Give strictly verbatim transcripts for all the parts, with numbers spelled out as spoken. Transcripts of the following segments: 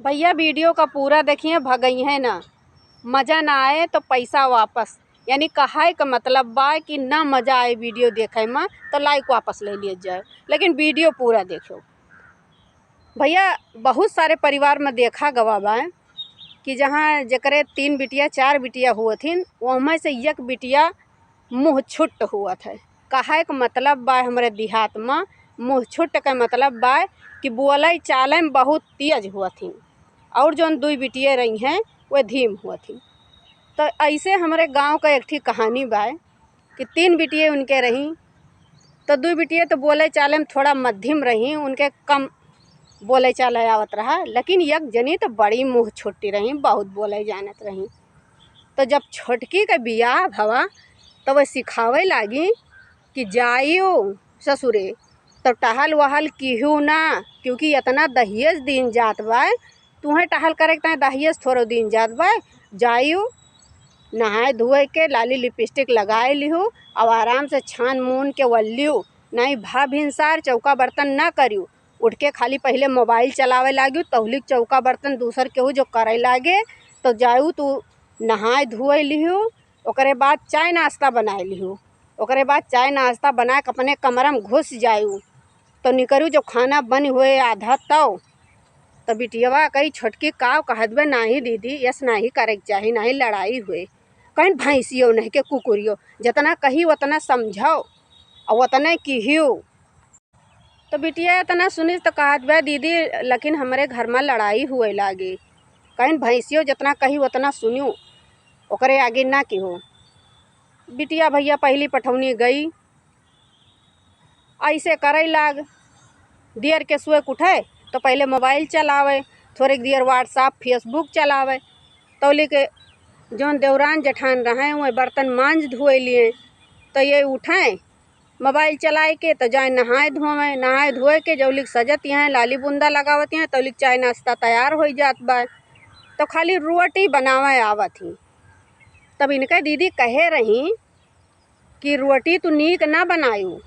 भइया, video का पूरा देखिए, भगइहें ना, मजा ना आए तो पैसा वापस। यानी कहाए का मतलब बा कि ना मजा आए video देखे में तो like वापस ले लिया जाए, लेकिन video पूरा देखो। भइया, बहुत सारे परिवार में देखा गवा बा कि जहाँ जेकरे तीन बिटिया, चार बिटिया हुअथिन, ओहमे से एक बिटिया मुँह छुट्ट हुअत है। कहे के मतलब बा, हमरे देहात में मुँह छुट्ट के मतलब बा कि बोले चाले में बहुत तेज हुअथिन, और जौन दुई बिटिये रही हैं, वे धीम हुअथिन। तो ऐसे हमरे गाँव का एक ठी कहानी बा कि तीन बिटिये उनके रही, तो दुई बिटिये तो बोले चाले में थोड़ा मध्यम रही, उनके कम बोले चाले आवत रहा, लेकिन एक जनी तो बड़ी मुँह छुट्टी रही, बहुत बोले जानत रही। तो जब छोटकी के बियाह भवा, तो वह सिखावे लागी कि जाइयो ससुरे, तो टहल वहल किहू ना, क्योंकि इतना दहेज दीन जात बा, तुहें टहल करे के ताईं दहेज थोड़ो दीन जात बा। जाइयो, नहाए धोए के, लाली लिपस्टिक लगाए लिहू, और आराम से छान मून के वल्लियो, नहीं भा भिनसार चौका बर्तन ना करियो। उठ के खाली पहिले मोबाइल चलावे लागियो, तौलिक चौका बर्तन दूसर केहू जो करे लागे, तो जाइयो तू नहाए धोए लिहू, ओकरे बाद चाय नाश्ता बनाए लिहू, ओकरे बाद चाय नाश्ता बना के अपने कमरा में घुस जाइयो। तो निकरू जो खाना बन हुए आधा तौ, तो बिटियवा कही, "छोटकी काव कहत बे?" "नाही दीदी, यस नाही करे के चाही, नाही लड़ाई हुए।" कहिन, "भैंसियो नहीं के कुकुरियो, जितना कही उतना समझाओ और उतने किहियो।" तो बिटिया इतना सुनिस तो कहत बे, "दीदी, लेकिन हमरे घर में लड़ाई हुए लागी।" कहिन, "भैंसियो जितना कही उतना सुनियो, ओकरे आगे ना किहो।" बिटिया भइया पहली पठौनी गई, ऐसे करे लाग, दियर के सुए के उठे तो पहले मोबाइल चलावे, थोड़े दियर WhatsApp, Facebook चलावे। तौली के जौन देवरान जेठान रहे, वह बर्तन मांज धोए लिए, तो ये उठे मोबाइल चलाए के, तो जाए नहाए धोवे, नहाए धोए के जौलिक सजत हैं, लाली बुंदा लगावत हैं, तौलिक चाय नाश्ता तैयार हो जात बा। तो खाली रोटी बनावे आवत ही। तब इनके दीदी कहे रही कि रोटी तू नीक ना बनायू,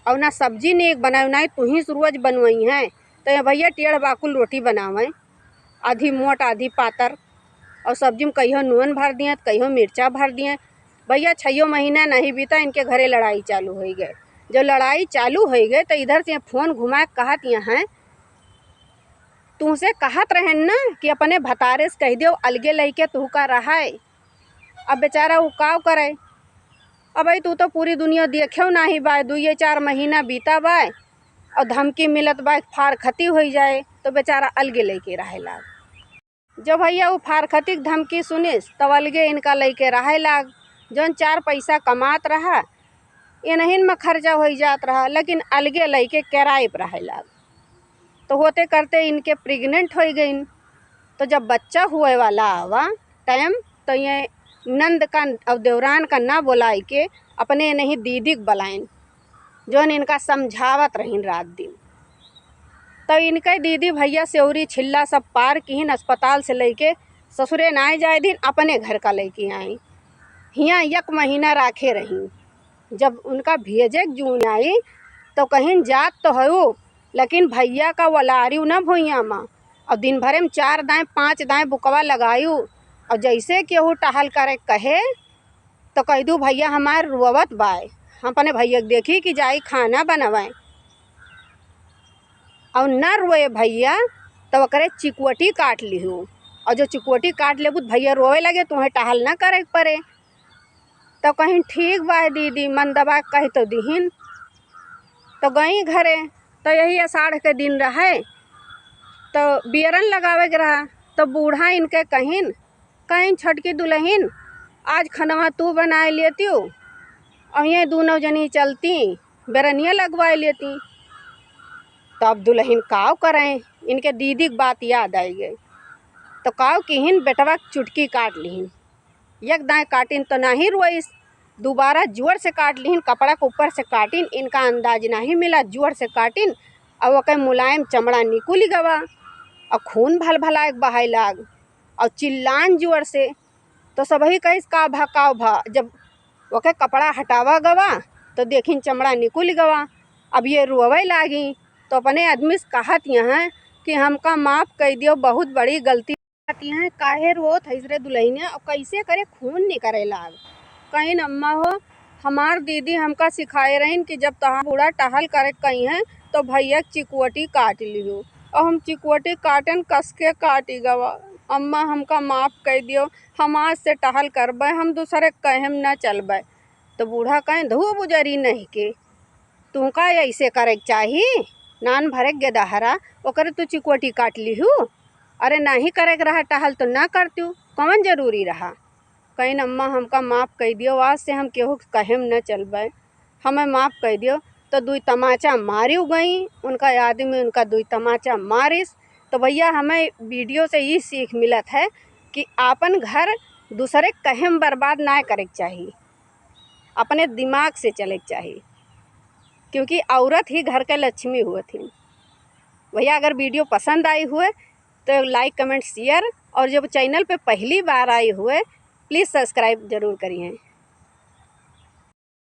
और ना सब्जी नीक बनायू, ना ही तुही से रोज बनवई हैं। तो ये भइया टेढ़ बाकुल रोटी बनावे, आधी मोट आधी पातर, और सब्जी में कहियो नून भर दिए, कहियो मिर्चा भर दिए। भइया, छयो महीना नहीं बीता, इनके घरे लड़ाई चालू होइ गए। जब लड़ाई चालू होइ गए, तो इधर से फोन घुमा के कहत यहाँ, "तुमसे कहत रहन ना कि अपने भतारे से कह दियो, अलगे लइके तुहका रहाए।" अब बेचारा उ काव करे? अब भाई, तू तो पूरी दुनिया देखेव नाही बाय, दुइये चार महीना बीता बाय और धमकी मिलत बाय, फार खती होइ जाए, तो बेचारा अलगे लइके रहे लाग। जब भइया उ फार खती के धमकी सुनिस, तब अलगे इनका लइके रहे लाग। जौन चार पैसा कमात रहा, इनहिन में खर्चा होइ जात रहा, लेकिन अलगे लइके किराए पर रहे लाग। तो होते करते इनके प्रेग्नेंट होइ गइन। तो जब बच्चा हुए वाला आवा टाइम, तो ये नंद का और देवरान का ना बोलाए के अपने नहीं दीदी के बुलाइन, जौन इनका समझावत रहीन रात दिन। तो इनके दीदी भइया सेवरी छिल्ला सब पार किहिन, अस्पताल से लइके ससुरे नाय जाए दिन, अपने घर का लइके आई। हियाँ एक महीना राखे रही। जब उनका भेजे के जून आई, तो कहिन, "जात तो हऊ, लेकिन भइया का वलारियू न भुइयाँ मा।" और दिन भरे में चार दाएँ, पाँच दाएँ बुकवा लगायू, और जैसे केहू टहल करे कहे, तो कह दू, "भइया हमार रोवत बाय, हम अपने भइया के देखी कि जाई खाना बनवाए।" और ना रोए भइया, तो ओकरे चिकुअटी काट लिहू, और जो चिकुअटी काट लेबू, तो भइया रोवे लगे, तुम्हें टहल ना करे के पड़े। तो कहिन, "ठीक बा दीदी, मन दबा के कह तो दिहिन।" तो गई घरे, तो यही अषाढ़ के दिन रहे, तो बियरन लगावे के रहा। तो बूढ़ा इनके कहिन, कहिन, "छोटकी दुलहिन, आज खनवा तू बनाए लेतियो, और ये दूनों जनी चलती, बेरनिया लगवाए लेती।" तब दुलहिन काव करें, इनके दीदी के बात याद आई गई। तो काव किहिन, बेटवा के चुटकी काट लिहिन। एक दाएँ काटिन तो नाही रोइस, दोबारा जोर से काट लिहिन, कपड़ा के ऊपर से काटिन, इनका अंदाज नाही मिला, जोर से काटिन, और ओके मुलायम चमड़ा निकुलि गवा, और खून भलभलाए के बहाए लाग, और चिल्लान जोर से। तो सबही कहिस, "का भा, का भा?" जब ओके कपड़ा हटावा गवा, तो देखिन चमड़ा निकुलि गवा। अब ये रोवे लागी, तो अपने आदमी से कहत यहाँ, कि हमका माफ कइ दियो, बहुत बड़ी गलती। कहती हैं, "काहे रोत हइस रे दुलहिनिया, अउ कइसे करे खून निकरे लाग?" कहिन, "अम्मा हो, हमार दीदी हमका सिखाए रहिन कि जब तहार बूढ़ा टहल करे कहिहें, तो भइया के चिकुअटी काट लिहू।" अउ हम चिकुअटी काटेन, कस के काटी गवा। अम्मा, हमका माफ कइ दियो, हम आज से टहल करबे, हम दूसरे के कहेम न चलबे। तो बूढ़ा कहें, "धू बुजरी नहीं के, तुहका ऐसे करे के चाही? नान भरे के गेदहरा, ओकरे तू चिकोटी काट लिहू? अरे, नाही करे के रहा टहल तो ना करत्यू, कौन जरूरी रहा?" कहिन, "अम्मा, हमका माफ कइ दियो, आज से हम केहू के कहेम न चलबे, हमें माफ कइ दियो।" तो दुई तमाचा मारी गई, उनका आदमी उनका दुई तमाचा मारिस। तो भइया, हमें video से ई सीख मिलत है कि आपन घर दूसरे के कहेम बर्बाद ना करे के चाही, अपने दिमाग से चले के चाही, क्योंकि औरत ही घर के लक्ष्मी होत ही। भइया, अगर video पसंद आई हुए तो like, comment, share, और जब channel पे पहली बार आई हुए, please subscribe जरूर करिए।